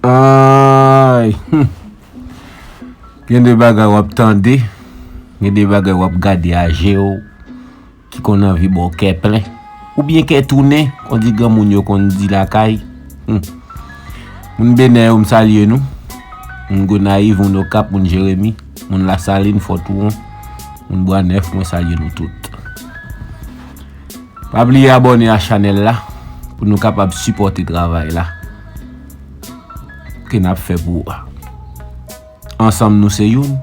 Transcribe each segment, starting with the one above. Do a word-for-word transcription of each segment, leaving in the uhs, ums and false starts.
Ay, hmm. Gen de bagay w ap tande, gen de bagay w ap gade a je w ki konn anvi ba w kè plen. Oubyen kè tounen, kon di granmoun yo konn di lakay. Hmm. Moun Benè yo, m salye nou. Moun Gonayiv, moun Okap, moun Jeremi, moun Lasalin, Fò Touwon, moun Bwa Nèf, mwen salye nou tout. Pa bliye abòne a chanèl la pou nou kapab sipòte travay la ke n ap fè pou ou a. Ansanm nou se youn,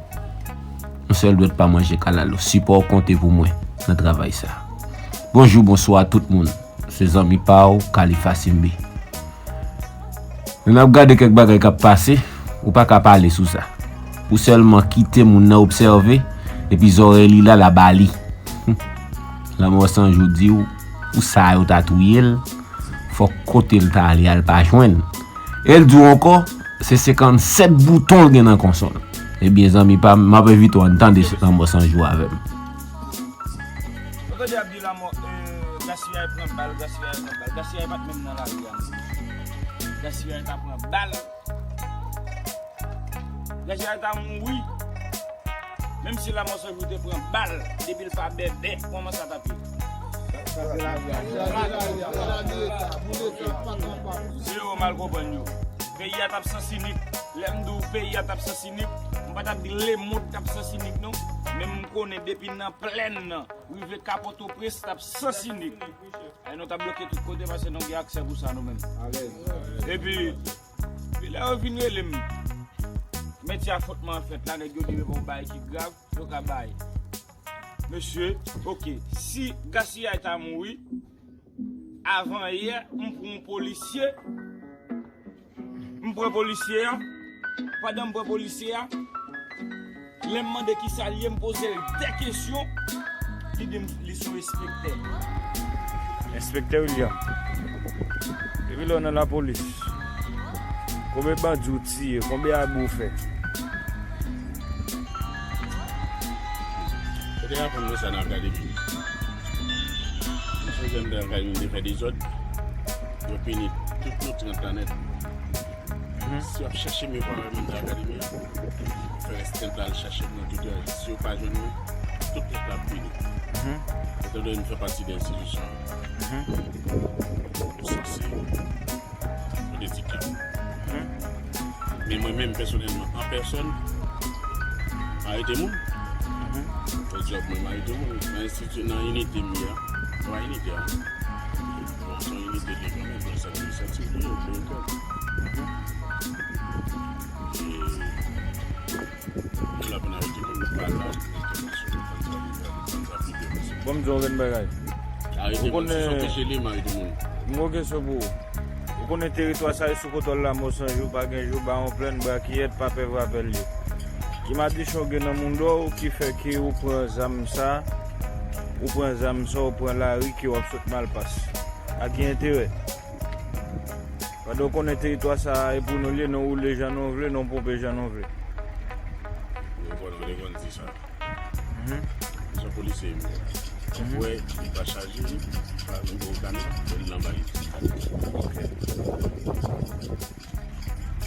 yon sèl dwèt pa manje kalalou. Sipò w konte pou mwen nan travay sa. Bonjou, bonswa tout moun. Se zanmi pa w, Khalifa Simbi. Lè n ap gade kèk bagay k ap pase, ou pa ka pale sou sa. Ou sèlman kite moun nan obsève, epi zòrèy li la, l a ba li. Lanmò San Jou di w, pou sa yo ta touye l, fòk kote l ta ale a, l pa jwenn. E l di w ankò, se senkannsèt bouton l gen nan konson l. Ebyen, zanmi pa m, m ap envite w ann tande Lanmò San Jou avè m. Ou tande y ap di Lanmò, euh, Gaspillay pran bal, Gaspillay pran bal. Gaspillay pa t menm nan lari a, non. Gaspillay ta pran bal. Gaspillay ta mouri. Menm si Lanmò San Jou te pran bal, depi l pa bèbè, kòman sa t ap ye? Se yo mal konprann yo. Peyi a t ap sansinik. Lè m di w peyi a t ap sansinik, m pa t ap di lemonn t ap sansinik non. Men m konnen depi nan plèn nan, rive ka Pòtoprens, t ap sansinik. E nou t ap bloke tout kote paske nou gen aksè pou sa nou menm. Epi, epi lè yo vin rele m, metye a fòtman fèt la, nèg yo di men bon bagay ki grav, yo ka bay. Mesye, oke, si Gaspillay ta mouri, avan yè, m pran yon polisye, m pran polisye a, pandan m pran polisye a, lè m mande kisa l ye, m poze l de kesyon, li di m li se yon enspektè. Enspektè William, depi lè w nan lapolis, konbyen bandi w tiye, konbyen abi w fè? Yo te aprann mwen sa nan akademi. Misye te nan akademi, te fè dezòd. Yo pini tout nou trant la nèt. Si w ap chèche m, yo pa wè m nan akademi an. Fè rès trant la al chache m nan tout lè. Si yo pa jwenn mwen, tout nèt la ap pini. Etan done m fè pati de enstitisyon an, m sanse Yo te di ka. Men mwen menm pèsonèlman, an pèsòn, m arete moun. Fè djòb mwen, m arete moun. Nan enstiti, nan inite m ye a, se pa inite a. Bon, se yon inite li ye kanmenm, donk sa ki santi pou yo, pou yo kè. E, Bon, m di w yon grenn bagay. Ou konnen, m gon kesyon pou ou. Ou konnen teritwa sa e sou kontwòl Lanmò San Jou, pa gen jou, Bawon Plèn, Brakiyèt, pa pè vrapèl yo. Ki madichon gen nan moudon w ki fè ke ou pran zam sa, ou pran zam sa, ou pran lari ke w ap sot Malpas? A ki enterè? Pandan w konnen teritwa sa a e pou nou l ye, nou woule jan nou vle, nou ponpe jan nou vle. Yo konn, yo konn di sa. Se yon polisye m ye. Ou wè, li pa chaje, li pa menm gwo kamyon, men li nan valiz.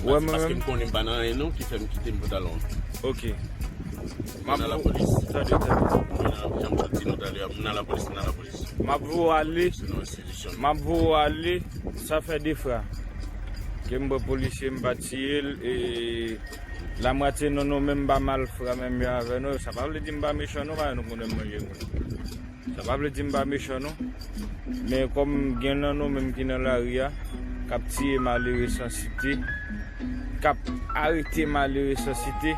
Ou wè mwen menm? Paske m konnen m pa nan anyen non ki fè m kite m pantalon an. Ok. M nan lapolis. Tande, tande. M nan, jan m sot di nou talè a, m nan lapolis, m nan lapolis. M ap voye w ale. Se nan enstitisyon. M ap voye w ale, sa fè de fwa ke m pran polisye, m pa tiye l, e lamwatye nan nou menm pa malfra menm jan avè nou. Sa pa vle di m pa mechan non, paske nou konnen m manje moun. Sa pa vle di m pa mechan non. Men kòm gen nan nou menm ki nan lari a, k ap tiye malere san site, k ap arete malere san site,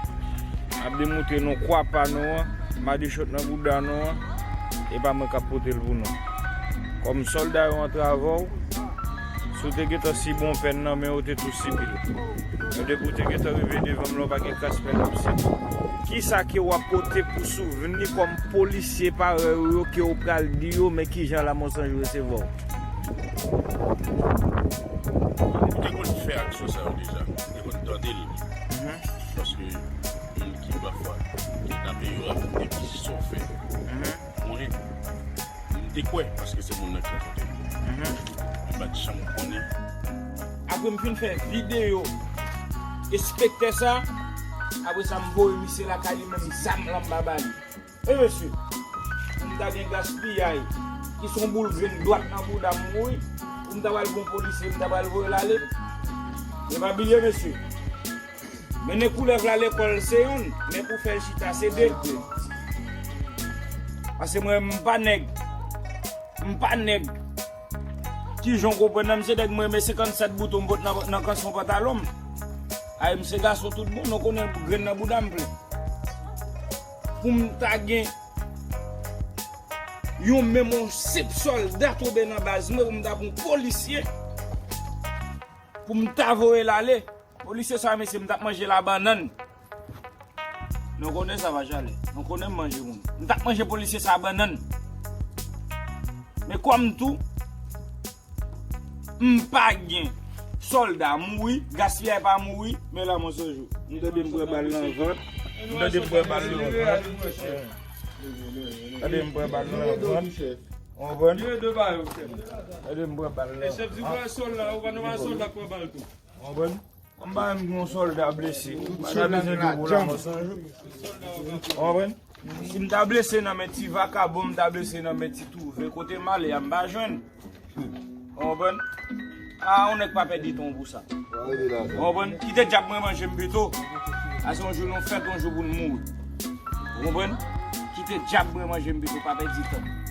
ap demoutre nou kwa pa nou an, madichon nan bouda nou an, e pa mwen k ap pote l pou nou. Kòm sòlda yo antre avè w, si w te gentan sibi yon pèn nan men yo, te tou sibi l. Men depi w te gentan rive devan m la, w pa gen kras pèn w ap sibi. Kisa ke w ap pote pou souvni kòm polisye parèy ou yo ke w pral di yo, men kijan Lanmò San Jou resevwa w? Ou te konn fè aksyon sa yo deja. Ou te konn tande l. Paske moun ki pafwa ki tape yo ap tande ki sa w fè. Mwen, m te kwè, paske se moun nan ki konfwonte m. M pa t janm konnen. Apre m fin fè videyo Enspektè sa, apre sa m voye misye lakay li, menm zam lan m pa ba li. Wi mesye, pou m ta gen gaspiyay ki se yon boul grenn dwat nan bouda m mouri, pou m ta pral gon polisye, m ta pral voye l ale. Men pa bliye mesye, mennen koulèv la lekòl se youn, men pou fè l chita se de. Paske mwen m pa nèg, m pa nèg. Kijan w konprann nan, m se nèg mwen renmen senkannsèt bouton m pot nan, nan kanson pantalon m. Ay, m se gason tout bon, nou konnen grenn nan bouda m plen. Pou m ta gen yon menm yon senp sòlda tonbe nan baz mwen, pou m ta pran yon polisye, pou m ta voye l ale. Polisye sa, mesye, m t ap manje labannann. Nou konnen sa pa chale. Nou konnen m manje moun. M t ap manje polisye sa bannann. Men kòm tou, m pa gen sòlda mouri, gaspiyay pa mouri, men la mò se jou. M tande m pran bal nan vant. M tande m pran bal nan vant. Tande m pran bal nan vant. Ou konprann? Tande m pran bal nan vant. Chèf di pran sòlda, ou pa nan sòlda pran bal tou. Ou konprann? M pa menm gen yon sòlda blese. M pa ta bezwen di pou la mò se jou. Ou konprann? Si m ta blese nan men ti vakabon, m ta blese nan men ti twouve, kote m ale a, m pa jwenn. Ou konprann? A, yon nèg pa pèdi tan pou sa. Ou konprann? Kite dyab mwen manje m pito. A se yon jou nou fèt, yon jou pou n mouri. Ou konprann? Kite dyab mwen manje m pito, pa pèdi tan.